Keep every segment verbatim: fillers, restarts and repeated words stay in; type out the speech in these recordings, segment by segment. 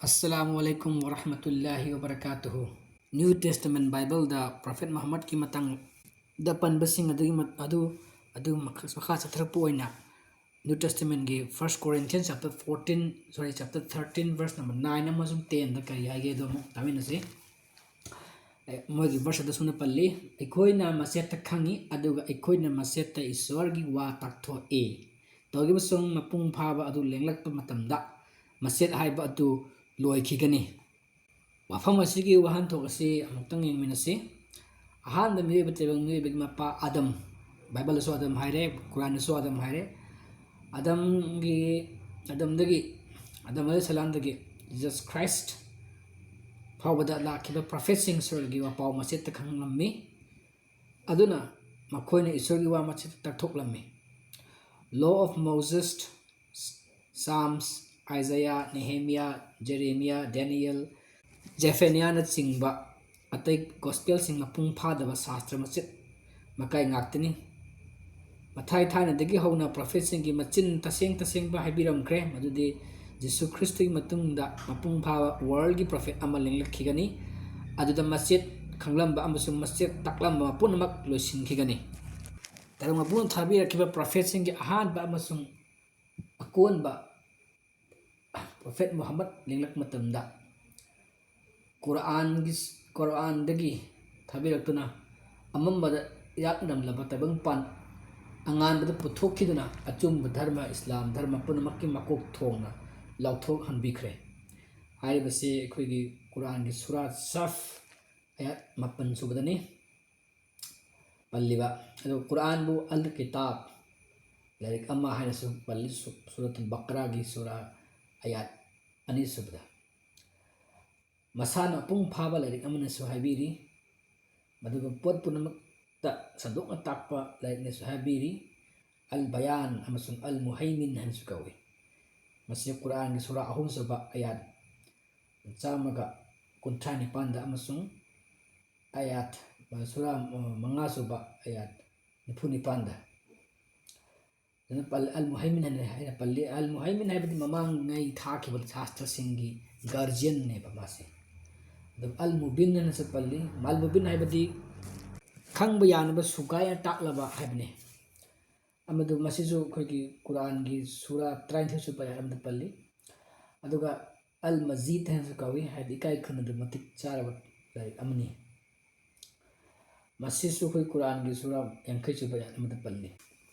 Assalamu alaikum warahmatullahi wabarakatuh. New Testament Bible-ꯗ Prophet Muhammad-ꯀꯤ ꯃꯇꯥꯡꯗ ꯄꯟꯕꯁꯤꯡ ꯑꯗꯨꯒꯤ ꯃ-, ꯑꯗꯨ, ꯑꯗꯨ ꯃꯈ-, ꯃꯈꯥ ꯆꯠꯊꯔꯛꯄ ꯑꯣꯏꯅ New Testament-ꯒꯤ First Corinthians chapter fourteen, sorry, chapter thirteen, verse number nine ꯑꯃꯁꯨꯡ ten-ꯗ ꯀꯔꯤ ꯍꯥꯏꯒꯦ ꯑꯗꯨ ꯑꯃꯨꯛ ꯇꯥꯃꯤꯟꯅꯁꯤ꯫ ꯑꯦ, ꯃꯣꯏꯒꯤ verse ꯑꯗꯨ ꯁꯨꯝꯅ ꯄꯜꯂꯤ, "ꯑꯩꯈꯣꯏꯅ ꯃꯆꯦꯠꯇ ꯈꯪꯉꯤ, ꯑꯗꯨꯒ ꯑꯩꯈꯣꯏꯅ ꯃꯆꯦꯠꯇ ꯏꯁꯣꯔꯒꯤ ꯋꯥ ꯇꯥꯛꯊꯣꯛꯏ꯫ ꯇꯧꯈꯤꯕꯁꯨꯡ ꯃꯄꯨꯡ ꯐꯥꯕ ꯑꯗꯨ ꯂꯦꯡꯂꯛꯄ ꯃꯇꯝꯗ ꯃꯆꯦꯠ ꯍꯥꯏꯕ ꯑꯗꯨ ꯂꯣꯏꯈꯤꯒꯅꯤ꯫" ꯋꯥꯐꯝ ꯑꯁꯤꯒꯤ ꯋꯥꯍꯟꯊꯣꯛ ꯑꯁꯤ ꯑꯃꯨꯛꯇꯪ ꯌꯦꯡꯃꯤꯟꯅꯁꯤ꯫ ꯑꯍꯥꯟꯕ ꯃꯤꯑꯣꯏꯕ ꯇꯥꯏꯕꯪ ꯃꯤꯑꯣꯏꯕꯒꯤ ꯃꯄꯥ ꯑꯥꯗꯝ, ꯕꯥꯏꯕꯜꯗꯁꯨ ꯑꯥꯗꯝ ꯍꯥꯏꯔꯦ, ꯀꯨꯔꯥꯟꯗꯁꯨ ꯑꯥꯗꯝ ꯍꯥꯏꯔꯦ꯫ ꯑꯥꯗꯝꯒꯤ, ꯑꯥꯗꯝꯗꯒꯤ, ꯑꯥꯗꯝ ꯑꯂꯩꯍꯤꯁꯁꯂꯥꯝꯗꯒꯤ Jesus Christ ꯐꯥꯎꯕꯗ ꯂꯥꯛꯈꯤꯕ prophet-ꯁꯤꯡ ꯏꯁꯣꯔꯒꯤ ꯋꯥꯄꯥꯎ ꯃꯆꯦꯠꯇ ꯈꯪꯂꯝꯃꯤ꯫ ꯑꯗꯨꯅ ꯃꯈꯣꯏꯅ ꯏꯁꯣꯔꯒꯤ ꯋꯥ ꯃꯆꯦꯠꯇ ꯇꯥꯛꯊꯣꯛꯂꯝꯃꯤ꯫ Law of Moses, Psalms, Isaiah, Nehemiah, Jeremiah, Daniel, Zephaniah-ꯅꯆꯤꯡꯕ ꯑꯇꯩ gospel-ꯁꯤꯡ ꯃꯄꯨꯡ ꯐꯥꯗꯕ ꯁꯥꯁꯇ꯭ꯔ ꯃꯆꯦꯠ ꯃꯀꯥꯏ ꯉꯥꯛꯇꯅꯤ꯫ ꯃꯊꯥꯏ ꯊꯥꯏꯅꯗꯒꯤ ꯍꯧꯅ prophet-ꯁꯤꯡꯒꯤ ꯃꯆꯤꯟ ꯇꯁꯦꯡ ꯇꯁꯦꯡꯕ ꯍꯥꯏꯕꯤꯔꯝꯈ꯭ꯔꯦ, ꯃꯗꯨꯗꯤ ꯖꯤꯁꯨ ꯈ꯭ꯔꯤꯁꯇꯒꯤ ꯃꯇꯨꯡꯗ ꯃꯄꯨꯡ ꯐꯥꯕ world-ꯒꯤ prophet ꯑꯃ ꯂꯦꯡꯂꯛꯈꯤꯒꯅꯤ, ꯑꯗꯨꯗ ꯃꯆꯦꯠ ꯈꯪꯂꯝꯕ ꯑꯃꯁꯨꯡ ꯃꯆꯦꯠ ꯇꯥꯛꯂꯝꯕ ꯄꯨꯝꯅꯃꯛ ꯂꯣꯏꯁꯤꯟꯈꯤꯒꯅꯤ꯫ ꯇꯥꯏꯕꯪ ꯃꯄꯨꯅ ꯊꯥꯕꯤꯔꯛꯈꯤꯕ prophet-ꯁꯤꯡꯒꯤ ꯑꯍꯥꯟꯕ ꯑꯃꯁꯨꯡ ꯑꯀꯣꯟꯕ prophet ꯃꯨꯍꯝꯃꯗ ꯂꯦꯡꯂꯛꯄ ꯃꯇꯝꯗ ꯀꯨꯔꯥꯟꯒꯤ, ꯀꯨꯔꯥꯟꯗꯒꯤ ꯊꯥꯕꯤꯔꯛꯇꯨꯅ ꯑꯃꯝꯕꯗ ꯏꯔꯥꯛꯅꯔꯝꯂꯕ ꯇꯥꯏꯕꯪꯄꯥꯟ ꯑꯉꯥꯟꯕꯗ ꯄꯨꯊꯣꯛꯈꯤꯗꯨꯅ ꯑꯆꯨꯝꯕ ꯙꯔꯃ, ꯏꯁꯂꯥꯝ ꯙꯔꯃ ꯄꯨꯝꯅꯃꯛꯀꯤ ꯃꯀꯣꯛ ꯊꯣꯡꯅ ꯂꯥꯎꯊꯣꯛꯍꯟꯕꯤꯈ꯭ꯔꯦ꯫ ꯍꯥꯏꯔꯤꯕꯁꯤ ꯑꯩꯈꯣꯏꯒꯤ ꯀꯨꯔꯥꯟꯒꯤ ꯁꯨꯔꯥ ꯁꯐ ꯑꯌꯥꯠ ꯃꯥꯄꯟ ꯁꯨꯕꯗꯅꯤ ꯄꯜꯂꯤꯕ꯫ ꯑꯗꯨ ꯀꯨꯔꯥꯟꯕꯨ ꯑꯜ ꯀꯤꯇꯥꯕ, ꯂꯥꯏꯔꯤꯛ ꯑꯃ ꯍꯥꯏꯅꯁꯨ ꯄꯜꯂꯤ, ꯁꯨ-, ꯁꯨꯔꯥꯇꯨꯜ ꯕꯀꯔꯥꯒꯤ ꯁꯨꯔꯥ ꯑꯌꯥꯠ ꯑꯅꯤꯁꯨꯕꯗ꯫ ꯃꯁꯥꯅ ꯃꯄꯨꯡ ꯐꯥꯕ ꯂꯥꯏꯔꯤꯛ ꯑꯃꯅꯁꯨ ꯍꯥꯏꯕꯤꯔꯤ, ꯑꯗꯨꯒ ꯄꯣꯠ ꯄꯨꯝꯅꯃꯛꯇ ꯁꯟꯗꯣꯛꯅ ꯇꯥꯛꯄ ꯂꯥꯏꯔꯤꯛꯅꯁꯨ ꯍꯥꯏꯕꯤꯔꯤ꯫ ꯑꯜ ꯕꯌꯥꯟ ꯑꯃꯁꯨꯡ ꯑꯜ ꯃꯨꯍꯩꯃꯤꯟ ꯍꯥꯏꯅꯁꯨ ꯀꯧꯏ꯫ ꯃꯁꯤ ꯀꯨꯔꯥꯟꯒꯤ ꯁꯨꯔꯥ ꯑꯍꯨꯝꯁꯨꯕ ꯑꯌꯥꯠ ꯆꯥꯝꯃꯒ ꯀꯨꯟꯊ꯭ꯔꯥ ꯅꯤꯄꯥꯟꯗ ꯑꯃꯁꯨꯡ ꯑꯌꯥꯠ, ꯁꯨꯔꯥ, ꯑ, ꯃꯉꯥꯁꯨꯕ ꯑꯌꯥꯠ ꯅꯤꯐꯨ ꯅꯤꯄꯥꯟꯗ꯫ ꯑꯗꯨꯅ ꯄꯜ-, ꯑꯜ ꯃꯨꯍꯩꯃꯤꯟ ꯍꯥꯏꯅ, ꯍꯥꯏꯅ ꯄꯜꯂꯤ꯫ ꯑꯜ ꯃꯨꯍꯩꯃꯤꯟ ꯍꯥꯏꯕꯗꯤ ꯃꯃꯥꯡꯉꯩ ꯊꯥꯈꯤꯕ ꯁꯥꯁꯇ꯭ꯔꯁꯤꯡꯒꯤ ꯒꯥꯔꯖꯤꯌꯟꯅꯦꯕ ꯃꯥꯁꯦ꯫ ꯑꯗꯨ ꯑꯜ ꯃꯨꯕꯤꯟ ꯍꯥꯏꯅꯁꯨ ꯄꯜꯂꯤ꯫ ꯑꯜ ꯃꯨꯕꯤꯟ ꯍꯥꯏꯕꯗꯤ ꯈꯪꯕ ꯌꯥꯅꯕ ꯁꯨꯒꯥꯏꯅ ꯇꯥꯛꯂꯕ ꯍꯥꯏꯕꯅꯤ꯫ ꯑꯃꯗꯨ ꯃꯁꯤꯁꯨ ꯑꯩꯈꯣꯏꯒꯤ ꯀꯨꯔꯥꯟꯒꯤ ꯁꯨꯔꯥ ꯇꯔꯥꯅꯤꯊꯣꯏ ꯁꯨꯕ ꯑꯌꯥꯠ ꯑꯃꯗ ꯄꯜꯂꯤ꯫ ꯑꯗꯨꯒ ꯑꯜ ꯃꯖꯤꯗ ꯍꯥꯏꯅꯁꯨ ꯀꯧꯏ, ꯍꯥꯏꯗꯤ ꯏꯀꯥꯏ ꯈꯨꯝꯅꯗꯕ ꯃꯇꯤꯛ ꯆꯥꯔꯕ ꯂꯥꯏꯔꯤꯛ ꯑꯃꯅꯤ꯫ ꯃꯁꯤꯁꯨ ꯑꯩꯈꯣꯏ ꯀꯨꯔꯥꯟꯒꯤ ꯁꯨꯔꯥ ꯌꯥꯡꯈꯩ ꯁꯨꯕ ꯑꯌꯥꯠ ꯑꯃꯗ ꯄꯜꯂꯤ꯫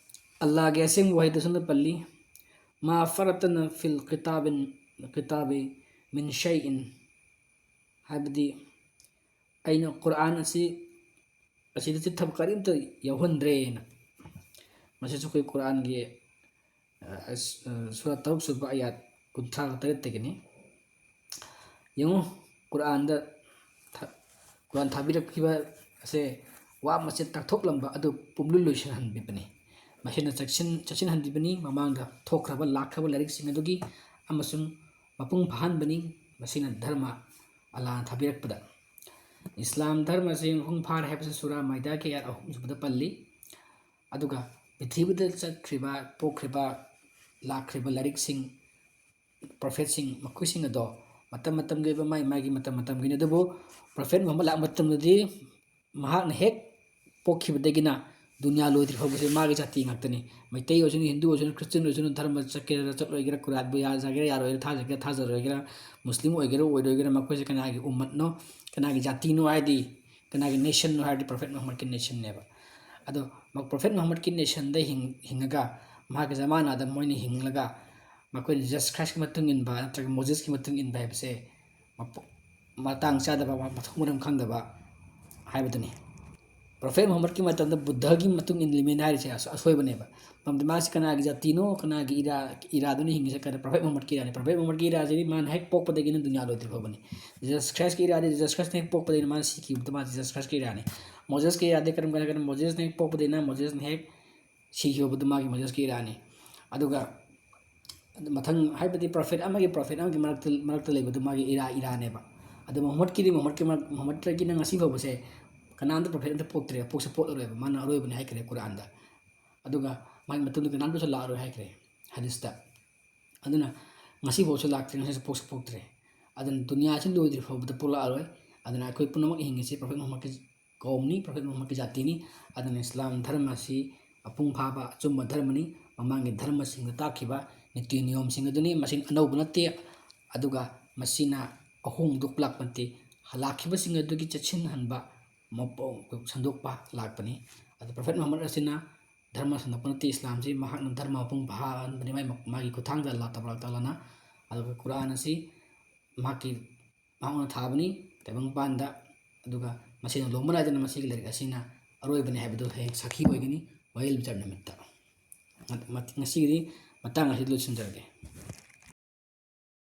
ꯑꯜꯂꯥꯍꯒꯤ ꯑꯁꯦꯡꯕ ꯋꯥꯍꯩꯗ ꯁꯨꯝꯅ ꯄꯜꯂꯤ, "ꯃꯥ ꯐꯔꯠꯇꯅ ꯐꯤꯜ ꯀꯤꯇꯥꯕꯤꯟ, ꯀꯤꯇꯥꯕꯤ ꯃꯤꯟ ꯁꯩꯏꯟ", ꯍꯥꯏꯕꯗꯤ ꯑꯩꯅ ꯀꯨꯔꯥꯟ ꯑꯁꯤ, ꯑꯁꯤꯗ ꯆꯤꯠꯊꯕ ꯀꯔꯤꯝꯇ ꯌꯥꯎꯍꯟꯗ꯭ꯔꯦꯅ꯫ ꯃꯁꯤꯁꯨ ꯑꯩꯈꯣꯏ ꯀꯨꯔꯥꯟꯒꯤ, ꯑ, ꯑꯁ-, ꯑ, ꯁꯨꯔꯥ ꯇꯔꯨꯛ ꯁꯨꯕ ꯑꯌꯥꯠ ꯀꯨꯟꯊ꯭ꯔꯥꯒ ꯇꯔꯦꯠꯇꯒꯤꯅꯤ꯫ ꯌꯦꯡꯉꯨ, ꯀꯨꯔꯥꯟꯗ ꯊ-, ꯀꯨꯔꯥꯟ ꯊꯥꯕꯤꯔꯛꯈꯤꯕ ꯑꯁꯦ ꯋꯥ ꯃꯆꯦꯠ ꯇꯥꯛꯊꯣꯛꯂꯝꯕ ꯑꯗꯨ ꯄꯨꯝꯂꯣꯏ ꯂꯣꯏꯁꯤꯟꯍꯟꯕꯤꯕꯅꯤ꯫ ꯃꯁꯤꯅ ꯆꯦꯛꯁꯤꯟ-, ꯆꯦꯛꯁꯤꯟꯍꯟꯕꯤꯕꯅꯤ ꯃꯃꯥꯡꯗ ꯊꯣꯛꯈ꯭ꯔꯕ ꯂꯥꯛꯈ꯭ꯔꯕ ꯂꯥꯏꯔꯤꯛꯁꯤꯡ ꯑꯗꯨꯒꯤ, ꯑꯃꯁꯨꯡ ꯃꯄꯨꯡ ꯐꯥꯍꯟꯕꯅꯤ꯫ ꯃꯁꯤꯅ ꯙꯔꯃ ꯑꯜꯂꯥꯍꯅ ꯊꯥꯕꯤꯔꯛꯄꯗ꯫ ꯏꯁꯂꯥꯝ ꯙꯔꯃ ꯑꯁꯤ ꯃꯄꯨꯡ ꯐꯥꯔꯦ ꯍꯥꯏꯕꯁꯤ ꯁꯨꯔꯥ ꯃꯥꯏꯗꯥꯒꯤ ꯑꯌꯥꯠ ꯑꯍꯨꯝꯁꯨꯕꯗ ꯄꯜꯂꯤ꯫ ꯑꯗꯨꯒ ꯄ꯭ꯔꯤꯊꯤꯕꯤꯗ ꯆꯠꯈ꯭ꯔꯤꯕ, ꯄꯣꯛꯈ꯭ꯔꯤꯕ, ꯂꯥꯛꯈ꯭ꯔꯤꯕ ꯂꯥꯏꯔꯤꯛꯁꯤꯡ, ꯄ꯭ꯔꯣꯐꯦꯠꯁꯤꯡ, ꯃꯈꯣꯏꯁꯤꯡ ꯑꯗꯣ ꯃꯇꯝ ꯃꯇꯝꯒꯤ ꯑꯣꯏꯕ, ꯃꯥꯏ ꯃꯥꯏꯒꯤ ꯃꯇꯝ ꯃꯇꯝꯒꯤꯅꯤ꯫ ꯑꯗꯨꯕꯨ ꯄ꯭ꯔꯣꯐꯦꯠ ꯃꯨꯍꯝꯃꯗ ꯂꯥꯛꯄ ꯃꯇꯝꯗꯗꯤ ꯃꯍꯥꯛꯅ ꯍꯦꯛ ꯄꯣꯛꯈꯤꯕꯗꯒꯤꯅ ꯗꯨꯅꯤꯌꯥ ꯂꯣꯏꯗ꯭ꯔꯤ ꯐꯥꯎꯕꯁꯦ ꯃꯥꯒꯤ ꯖꯥꯇꯤ ꯉꯥꯛꯇꯅꯤ꯫ ꯃꯩꯇꯩ ꯑꯣꯏꯁꯅꯨ, ꯍꯤꯟꯗꯨ ꯑꯣꯏꯁꯅꯨ, ꯈ꯭ꯔꯤꯁꯇꯤꯌꯟ ꯑꯣꯏꯁꯅꯨ, ꯙꯔꯃ ꯆꯠꯀꯦꯔꯥ ꯆꯠꯂꯣꯏꯒꯦꯔꯥ, ꯀꯨꯔꯥꯟꯕꯨ ꯌꯥꯖꯒꯦꯔꯥ ꯌꯥꯔꯣꯏꯒꯦꯔꯥ, ꯊꯥꯖꯒꯦꯔꯥ ꯊꯥꯖꯔꯣꯏꯒꯦꯔꯥ, ꯃꯨꯁꯂꯤꯝ ꯑꯣꯏꯒꯦꯔꯥ ꯑꯣꯏꯔꯣꯏꯒꯦꯔꯥ, ꯃꯈꯣꯏꯁꯦ ꯀꯅꯥꯒꯤ ꯎꯝꯃꯠꯅꯣ, ꯀꯅꯥꯒꯤ ꯖꯥꯇꯤꯅꯣ ꯍꯥꯏꯗꯤ, ꯀꯅꯥꯒꯤ ꯅꯦꯁꯟꯅꯣ ꯍꯥꯏꯔꯗꯤ ꯄ꯭ꯔꯣꯐꯦꯠ ꯃꯨꯍꯝꯃꯗꯀꯤ ꯅꯦꯁꯟꯅꯦꯕ꯫ ꯑꯗꯣ ꯃ-, ꯄ꯭ꯔꯣꯐꯦꯠ ꯃꯨꯍꯝꯃꯗꯀꯤ ꯅꯦꯁꯟꯗ ꯍꯤꯡ-, ꯍꯤꯡꯉꯒ, ꯃꯍꯥꯛꯀꯤ ꯖꯃꯥꯅꯥꯗ ꯃꯣꯏꯅ ꯍꯤꯡꯂꯒ, ꯃꯈꯣꯏꯅ ꯖꯤꯁꯁ ꯈ꯭ꯔꯥꯏꯁꯀꯤ ꯃꯇꯨꯡ ꯏꯟꯕ ꯅꯠꯇ꯭ꯔꯒ ꯃꯣꯖꯦꯁꯀꯤ ꯃꯇꯨꯡ ꯏꯟꯕ ꯍꯥꯏꯕꯁꯦ ꯃꯄ-, ꯃꯇꯥꯡ ꯆꯥꯗꯕ, ꯃ-, ꯃꯊꯣꯡ ꯃꯔꯝ ꯈꯪꯗꯕ ꯍꯥꯏꯕꯗꯨꯅꯤ꯫ ꯄ꯭ꯔꯣꯐꯦꯠ ꯃꯨꯍꯝꯃꯗꯀꯤ ꯃꯇꯝꯗ ꯕꯨꯗꯙꯒꯤ ꯃꯇꯨꯡ ꯏꯜꯂꯤꯃꯦꯅ ꯍꯥꯏꯔꯤꯁꯦ ꯑꯁ-, ꯑꯁꯣꯏꯕꯅꯦꯕ꯫ ꯃꯔꯝꯗꯤ ꯃꯥꯁꯤ ꯀꯅꯥꯒꯤ ꯖꯥꯇꯤꯅꯣ, ꯀꯅꯥꯒꯤ ꯏꯔꯥ, ꯏꯔꯥꯗꯨꯅ ꯍꯤꯡꯉꯤꯁꯦ ꯀꯅꯥ? ꯄ꯭ꯔꯣꯐꯦꯠ ꯃꯨꯍꯝꯃꯗꯀꯤ ꯏꯔꯥꯅꯤ꯫ ꯄ꯭ꯔꯣꯐꯦꯠ ꯃꯨꯍꯝꯃꯗꯀꯤ ꯏꯔꯥꯁꯤꯗꯤ ꯃꯥꯅ ꯍꯦꯛ ꯄꯣꯛꯄꯗꯒꯤꯅ ꯗꯨꯅꯤꯌꯥ ꯂꯣꯏꯗ꯭ꯔꯤ ꯐꯥꯎꯕꯅꯤ꯫ ꯖꯤꯁꯁ ꯈ꯭ꯔꯥꯏꯁꯀꯤ ꯏꯔꯥꯗꯤ ꯖꯤꯁꯁ ꯈ꯭ꯔꯥꯏꯁꯅ ꯍꯦꯛ ꯄꯣꯛꯄꯗꯒꯤꯅ ꯃꯥꯅ ꯁꯤꯈꯤꯕꯗ ꯃꯥ ꯖꯤꯁꯁ ꯈ꯭ꯔꯥꯏꯁꯀꯤ ꯏꯔꯥꯅꯤ꯫ ꯃꯣꯖꯦꯁꯀꯤ ꯏꯔꯥꯗꯤ ꯀꯔꯝ ꯀꯥꯟꯗ? ꯀꯔꯝ? ꯃꯣꯖꯦꯁꯅ ꯍꯦꯛ ꯄꯣꯛꯄꯗꯒꯤꯅ ꯃꯣꯖꯦꯁꯅ ꯍꯦꯛ ꯁꯤꯈꯤꯕꯗꯨ ꯃꯥꯒꯤ ꯃꯣꯖꯦꯁꯀꯤ ꯏꯔꯥꯅꯤ꯫ ꯑꯗꯨꯒ ꯃꯊꯪ ꯍꯥꯏꯕꯗꯤ ꯄ꯭ꯔꯣꯐꯦꯠ ꯑꯃꯒꯤ ꯄ꯭ꯔꯣꯐꯦꯠ ꯑꯃꯒꯤ ꯃꯔꯛꯇ, ꯃꯔꯛꯇ ꯂꯩꯕꯗꯨ ꯃꯥꯒꯤ ꯏꯔꯥ, ꯏꯔꯥꯅꯦꯕ꯫ ꯑꯗꯨ ꯃꯨꯍꯝꯃꯗꯀꯤꯗꯤ, ꯃꯨꯍꯝꯃꯗꯀꯤ ꯃꯔꯛ-, ꯃꯨꯍꯝꯃꯗꯇꯒꯤꯅ ꯉꯁꯤ ꯐꯥꯎꯕꯁꯦ ꯀꯅꯥꯝꯇ ꯄ꯭ꯔꯣꯐꯦꯠ ꯑꯝꯇ ꯄꯣꯛꯇ꯭ꯔꯦ, ꯄꯣꯛꯁꯨ ꯄꯣꯛꯂꯔꯣꯏꯕ, ꯃꯥꯅ ꯑꯔꯣꯏꯕꯅꯤ ꯍꯥꯏꯈ꯭ꯔꯦ ꯀꯨꯔꯥꯟꯗ꯫ ꯑꯗꯨꯒ ꯃꯥꯒꯤ ꯃꯇꯨꯡꯗ ꯀꯅꯥꯝꯇꯁꯨ ꯂꯥꯛꯑꯔꯣꯏ ꯍꯥꯏꯈ꯭ꯔꯦ ꯍꯗꯤꯁꯇ꯫ ꯑꯗꯨꯅ ꯉꯁꯤꯐꯥꯎꯁꯨ ꯂꯥꯛꯇ꯭ꯔꯤ, ꯉꯁꯤꯁꯨ ꯄꯣꯛꯁꯨ ꯄꯣꯛꯇ꯭ꯔꯦ꯫ ꯑꯗꯨꯅ ꯗꯨꯅꯤꯌꯥꯁꯤ ꯂꯣꯏꯗ꯭ꯔꯤ ꯐꯥꯎꯕꯗ ꯄꯣꯛꯂꯛꯑꯔꯣꯏ꯫ ꯑꯗꯨꯅ ꯑꯩꯈꯣꯏ ꯄꯨꯝꯅꯃꯛ ꯍꯤꯡꯉꯤꯁꯤ ꯄ꯭ꯔꯣꯐꯦꯠ ꯃꯨꯍꯝꯃꯗꯀꯤ ꯀꯧꯝꯅꯤ, ꯄ꯭ꯔꯣꯐꯦꯠ ꯃꯨꯍꯝꯃꯗꯀꯤ ꯖꯥꯇꯤꯅꯤ꯫ ꯑꯗꯨꯅ ꯏꯁꯂꯥꯝ ꯙꯔꯃ ꯑꯁꯤ ꯃꯄꯨꯡ ꯐꯥꯕ ꯑꯆꯨꯝꯕ ꯙꯔꯃꯅꯤ꯫ ꯃꯃꯥꯡꯒꯤ ꯙꯔꯃꯁꯤꯡꯗ ꯇꯥꯛꯈꯤꯕ ꯅꯤꯇꯤ ꯅꯤꯌꯣꯝꯁꯤꯡ ꯑꯗꯨꯅꯤ꯫ ꯃꯁꯤ ꯑꯅꯧꯕ ꯅꯠꯇꯦ꯫ ꯑꯗꯨꯒ ꯃꯁꯤꯅ ꯑꯍꯣꯡꯕ ꯄꯨꯔꯛꯄ ꯅꯠꯇꯦ꯫ ꯂꯥꯛꯈꯤꯕꯁꯤꯡ ꯑꯗꯨꯒꯤ ꯆꯦꯠꯁꯤꯟꯍꯟꯕ, ꯃꯄꯣ-, ꯁꯟꯗꯣꯛꯄ ꯂꯥꯛꯄꯅꯤ꯫ ꯑꯗꯨ ꯄ꯭ꯔꯣꯐꯦꯠ ꯃꯨꯍꯝꯃꯗ ꯑꯁꯤꯅ ꯙꯔꯃ ꯁꯟꯗꯣꯛꯄ ꯅꯠꯇꯦ꯫ ꯏꯁꯂꯥꯝꯁꯤ ꯃꯍꯥꯛꯅ ꯙꯔꯃ ꯃꯄꯨꯡ ꯐꯥꯍꯟꯕꯅꯤ, ꯃꯥꯒꯤ, ꯃꯥꯒꯤ ꯈꯨꯠꯊꯥꯡꯗ ꯑꯜꯂꯥꯍ ꯇꯕꯥꯔꯛ ꯇꯥꯂꯥꯅ꯫ ꯑꯗꯨꯒ ꯀꯨꯔꯥꯟ ꯑꯁꯤ ꯃꯍꯥꯛꯀꯤ, ꯃꯍꯥꯛꯅ ꯊꯥꯕꯅꯤ ꯇꯥꯏꯕꯪꯄꯥꯟꯗ꯫ ꯑꯗꯨꯒ ꯃꯁꯤꯅ ꯂꯣꯝꯕ ꯅꯥꯏꯗꯅ ꯃꯁꯤꯒꯤ ꯂꯥꯏꯔꯤꯛ ꯑꯁꯤꯅ ꯑꯔꯣꯏꯕꯅꯤ ꯍꯥꯏꯕꯗꯨ ꯍꯌꯦꯡ ꯁꯥꯈꯤ ꯑꯣꯏꯒꯅꯤ ꯋꯥꯌꯦꯜ ꯕꯤꯆꯥꯔ ꯅꯨꯃꯤꯠꯇ꯫ ꯉ-, ꯃ-, ꯉꯁꯤꯒꯤꯗꯤ ꯃꯇꯥꯡ ꯑꯁꯤꯗ ꯂꯣꯏꯁꯤꯟꯖꯔꯒꯦ꯫